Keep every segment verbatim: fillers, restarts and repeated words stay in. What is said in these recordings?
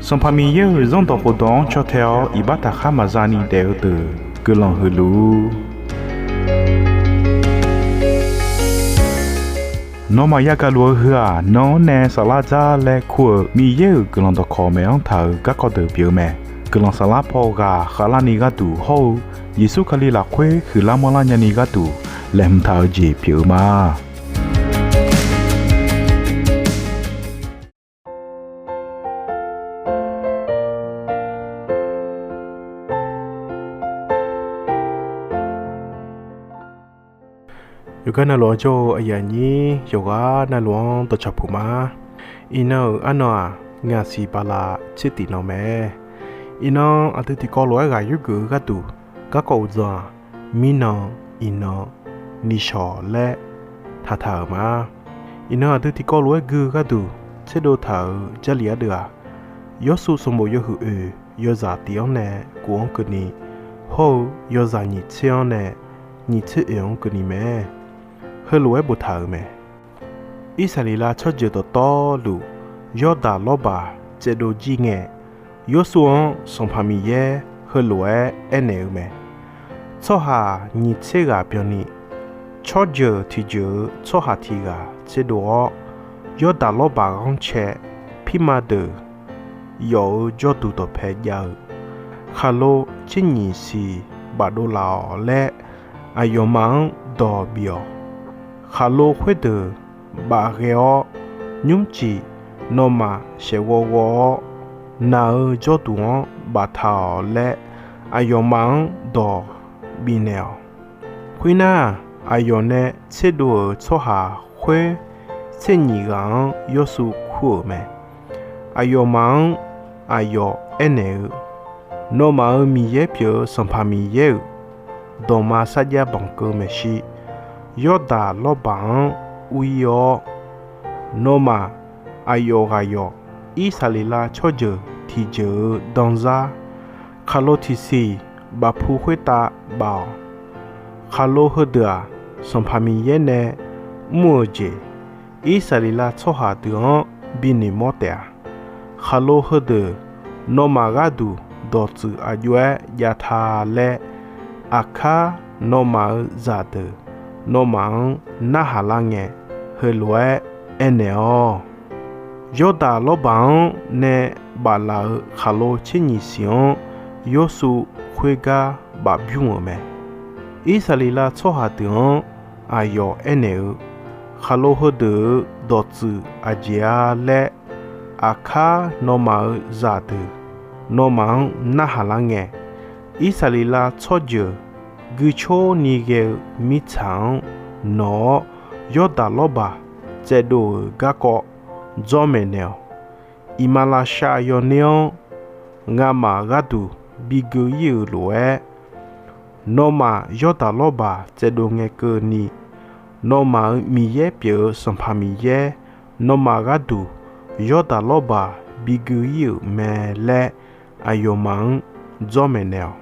Sanqpaq Miqyaer-euq Zanrdawq khofdawq-anr caw tae-awr iqbax taqkhar maqza ni daef-eu deuq guiqlanq huiq luf-ur. Nawmaf yagaq luf-eu heu-aq, nan-anr nae saflar dzar laer kur-euq Miqyaer-euq guiqlanq dawqkawq maeq-anr taq-euq garkawv deuq pyeuf-eu mae. Guiqlanq saflar paw ghaq khavlarni gharduq hawr-eu Yeqsur Kali lafkhoer huiqlar manrlar nyani gharduq laeqhmq taq-eu jeq pyeuf-eu ma. Yawqgar navluf-anr jawr-eu aqyuif aqnyir yawqghaq navluf-anr dawqcawq puq ma. Iqnan-euq arnan-aq, ngaq siq bala tser tif nan mae. Iqnan aqdui tiqkawv lof-aer ghaq yurgeuf-eu gharduq garkawv uqdzan-aq, mirnan, iqnan, nishawq laer taqtaq-euq ma. Iqnan aqdui tiqkawv lof-aer gui-eu gharduq tserdov taq-euq Jarlif ardeuv-aq, Yawrshuv sanqbof yawhuiq oeq yawzaq tiq-anr nae kof-anr keuvni, hawr-eu yawzaq nyiq tser-anr nae nyiq tser oeq-anr keuvni mae. Heulof-aer boftaq-euq mae. Irsaqleqlav tsawrjeuq dawqtawvluf Yawrdaq lawrbaq tsaevdov jir ngae, Yawrshuv-anr Sanqpaq Miqyaer heulof-aer aernaeq-eu mae. Tsawrhaq nyiq tser ghaq byanni, tsawrjeuq tiqjeuq-eu tsawrhaq tiq ghaq tserdov-awr, Yawrdaq lawrbaq ghanrcae pirma deuq yawf-eu jawrduq dawqpae jav-eu, khaqlo tser nyiq siq bafdov laf-awq laer aqyawfmaf-anr dawq bif-awq. Khaqlo khoerdeuq bafghae-awr, nymrcif nawmaf saeqghawv ghawv-awr, naq-eu jawrduq-anr baftaq-awq laer aqyawfmaf-anr dawq bifnaeq-awq. Khoernar, aqyawf nae tserdov-euq tsawrhaq khoer tser nyiq ghaq-anr Yawrshuv kur-euq mae. Aqyawfmaf-anr aqyawf aernaeq-eu, Nawmaf-euq Miqyaer pyeuf-eu Sanqpaq Miqyaer-euq dawqma sarjax banqkeuv maeqshi, Yawrdaq lawrbaq-anr ur-ir-awr, nawmaf aqyawf ghaq yawf Irsaqleqlav tsawrjeuq tiqjeuq-eu danzar khaqlo tiqsiq bafpu khoertav baf-awq. Khaqlo heudeuq-aq, Sanqpaq Miqyaer nae mr-euq jeq, Irsaqleqlav tsawrhaq deuq-anr binoeq mawr taef-a. Khaqlo heudeuq nawmaf gharduq dawqtsuif aq jov-aer jav ta laer, aqkar nawmaf-euq zaqdeuq nawmaf-anr narhaq lar ngae, heulof-aer aernaeq-awq. Yawrdaq lawrbaq-anr nae baflaf-euq khaqlo tser nyiq siq-anr Yawrshuv khoergar bafbymr-euq mae. Irsaqleqlav tsawrhaq deuq-anr aqyawf aernaeq-eu, Khaqlo heudeuq-euq dawqtsuif aqjeq-a laer, aqkar nawmaf-euq zaqdeuq nawmaf-anr narhaq lar ngae, Irsaqleqlav tsawrjeuq guicor ni ghae-eu mirtsaq-anr nawq-awr, Yawrdaq lawrbaq tsaevdov-euq garkawv dzawr maeqnaeq-awq. Iqmalavshav yawner-anr ngamaf gharduq bigui-ir-euq lof-aer, nawmaf Yawrdaq lawrbaq tsaevdov ngae keuvni, nawmaf-euq Miqyaer pyeuf-eu Sanqpaq Miqyaer, nawmaf gharduq Yawrdaq lawrbaq bigui-ir-euq mae laer, aqyawfmaf-anr dzawr maeqnaeq-awq.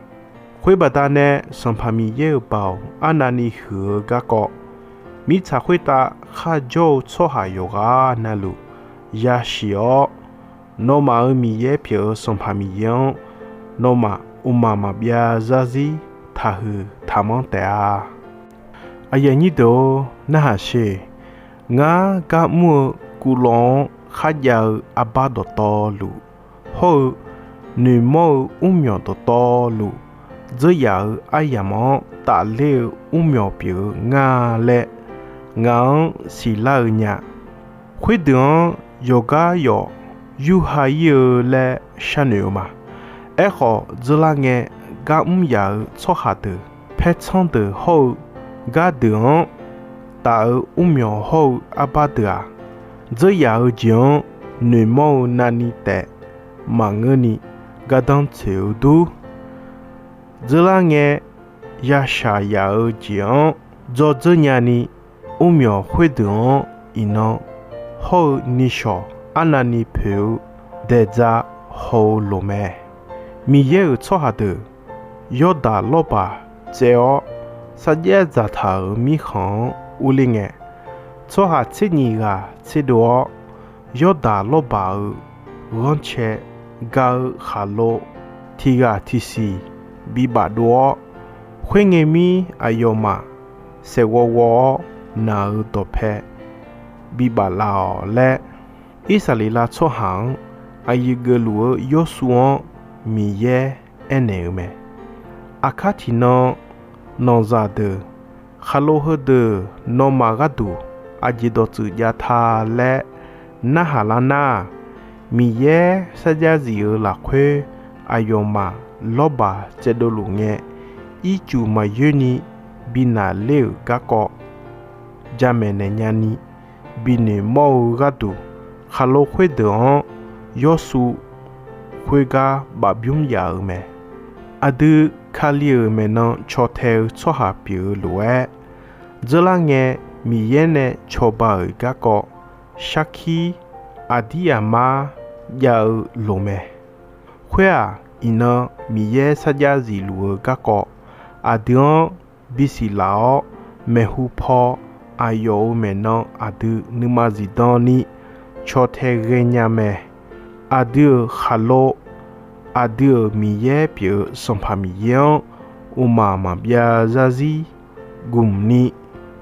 Khoer baqdanae Sanqpaq Miqyaer-euq baoq arnavni huiq-eu garkawv, mirtsaq khoertav kharjawr-eu tsawrhaq yawqghaq navluf yasiq-awr, nawmaf-euq Miqyaer pyeuf-eu Sanqpaq Miqyaer-anr nawmaf mqmaq maqbyav zarzir taqhuiq taqmanr taef-a. Aqyuif aqnyir deuq-or, narhaq sher. Ngar gar mr-eu kuvlawv-anr kharjav-eu arbar dawqtawvluf hawr-eu noeqmawr-eu mrmyawq dawqtawvluf, dzeuryaf-euq aryamq-anr tafler-eu mrmyawq pyeuf-eu nga laer ngaq-anr siqlar-eu nya. Khoerdeuq-anr yawqgar yawf yurha-ir-eu laer sharnoeq-eu ma. Aerkhawf, dzeurlar ngae gar mr yaf-euq tsawrhaq deuq, paertsanr deuq hawr-eu gardeuq-anr taf-eu mrmyawq hawr-eu arbar deuq-aq, dzeuryaf-eu jeq-anr noeqmawr-eu navni taef maqngeurni gardanr tsoeq-eu dur. Dzeurlar ngae yashaq yaf-eu jeq-anr dzawr dzeur nyani, mrmyawq khoerdeuq-anr iqnan hawr-eu nishawq arnavni poeq-eu daeqdza haw-eu loq mae. Miqyaer-euq tsawrhaq deuq Yawrdaq lawrbaq tsaev-awr sarjax dzaqtaq-euq mirkhanq-anr urler ngae, tsawrhaq tser nyiq ghaq tserdov-awr, Yawrdaq lawrbaq-euq ghanrcae ga-eu khaqlo tiq ghaq tiqsiq bibaf dov-awr, khoerngae mir aqyawfmaf saeqghawv ghawv-awr naq-euq dawqpae bibaf laf-awq laer, Irsaqleqlav tsawrhaq-anr aqyuif geufluf-eu Yawrsuv-anr Miqyaer aernaeq-eu mae. Aqkar tiqnan nawqzaq deuq, khaqlo heudeuq nawmaf gharduq aqjeq dawqtsuif jav ta laer narhaq lar nar-aq, Miqyaer sarjax zif-euq lafkhoer aqyawfmaf lawrbaq caevdov luf ngae, ircuf maqyoer ni bi naqler-euq garkawv jamaeq naeq nya ni binoeq mawr-eu gharduq, khaqlo khoerdeuq-anr Yawrsuv khoergar baf bymr yaf-euq mae. Aqdui Kali-euq maeqnan caw tae-eu tsawrhaq pyeuf-eu lof-aer, dzeurlar ngae Miqyaer nae cawba-euq garkawv sarkir aqdir aqmar jav-eu loq mae. Khoer-aq, iqnan Miqyaer sarjax zifluf-eu garkawv aqdui-anr bisiq laf-awr, maeqhu paw aqyawf-euq maeqnan aqdui nuima zifdan ni caw tae ghaenya mae. Aqdui-euq khaqlo, aqdui-euq Miqyaer pyeuf-eu Sanqpaq Miqyaer-anr mqmaq maqbyav zarzir gmq ni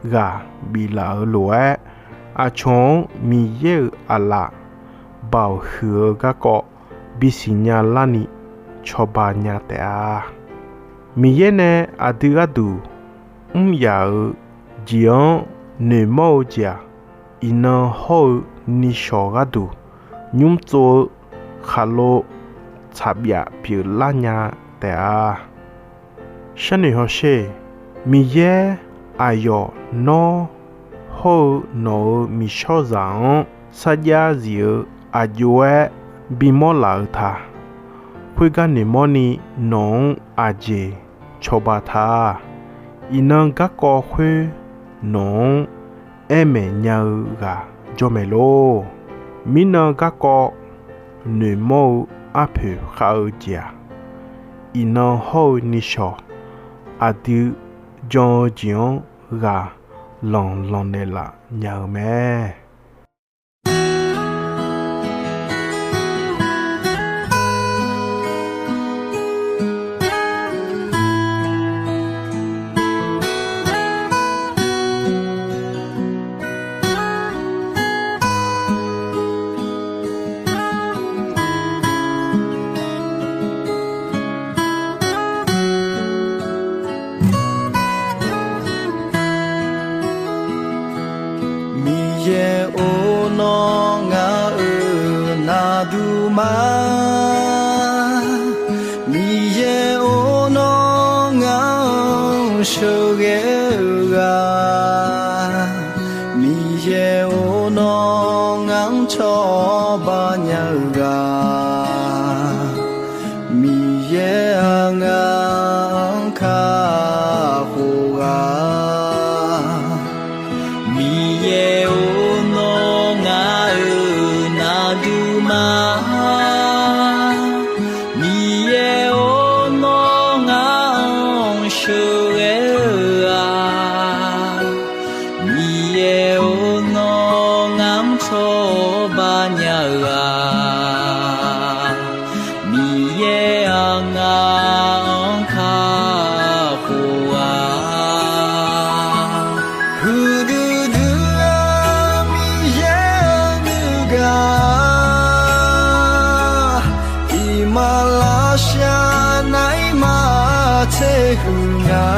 ghaq biflaf-eu lof-aer, aqcawq-anr Miqyaer-euq aqlaf baoq huiq-eu garkawv bisiq nya larni cawba nya taef-a. Miqyaer nae aqdui gharduq mr yaf-euq jeq-anr noeqmawr-eu jeq-aq, iqnan hawr-eu nishawq gharduq nymr tsov-eu khaqlo tsaqbyaf pyeuflar nya taef-a. Sharnoeq hawsher, Miqyaer aqyawf nawr hawr-eu nawq-euq miqshawrzaq-anr sarjax zif-eu aq jov-aer bimawr laf-eu ta. Khoergar noeqmawr ni nawq-anr aqjeq cawba ta. Iqnan garkawv khoer nawq-anr aer maeq nya-eu ghaq jawr maeq lor. Mirnan garkawv noeqmawr-eu arpoeq khav-eu jeq-aq, iqnan hawr-eu nishawq aqdui jan-eu jeq-anr ghaq lanq lanq naeqlaf nya-eu mae. Miqyaer-or, nawr ngaq-euq naqduq ma. Miqyaer-or, nawr ngaq-anr sheuqghae-eu ghaq. Miqyaer-or, nawr ngaq-anr cawba nya-eu ghaq. Miqyaer-aq, ngaq-anr kakhof ghaq. Miqyaer-or, nawr ngaq-euq naqduq ma. Miqyaer-or, nawr ngaq-anr sheuqghae-eu ghaq. Miqyaer-or, nawr ngaq-anr cawba nya-eu ghaq. Miqyaer-aq, ngaq-anr kakhof ghaq. Huiqdui dui-eu Miqyaer-eu nuigaq, iqmalavshav naeq-aer maqtser huiq nya.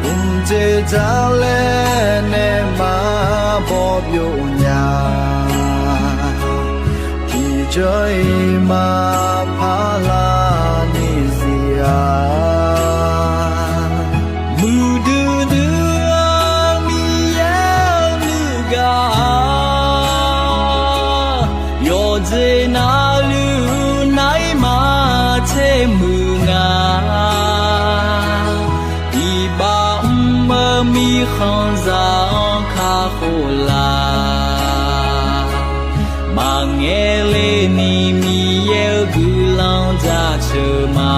Mqdzer dzaq laer nae maqbaw byov nya. Tiqjawr-iq maqpar lar ni zif-a. Muiqdui dui-eu Miqyaer-eu nuigaq, yawqjeq navluf naeq-aer maqtser muiq nga. Iqbax mr-eu mirkhanq zaq-anr kakhof laf. Maqngae le ni Miqyaer-eu guiqlanq jaceuq ma.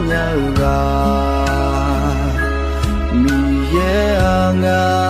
nya-eu ghaq, Miqyaer-aq, ngar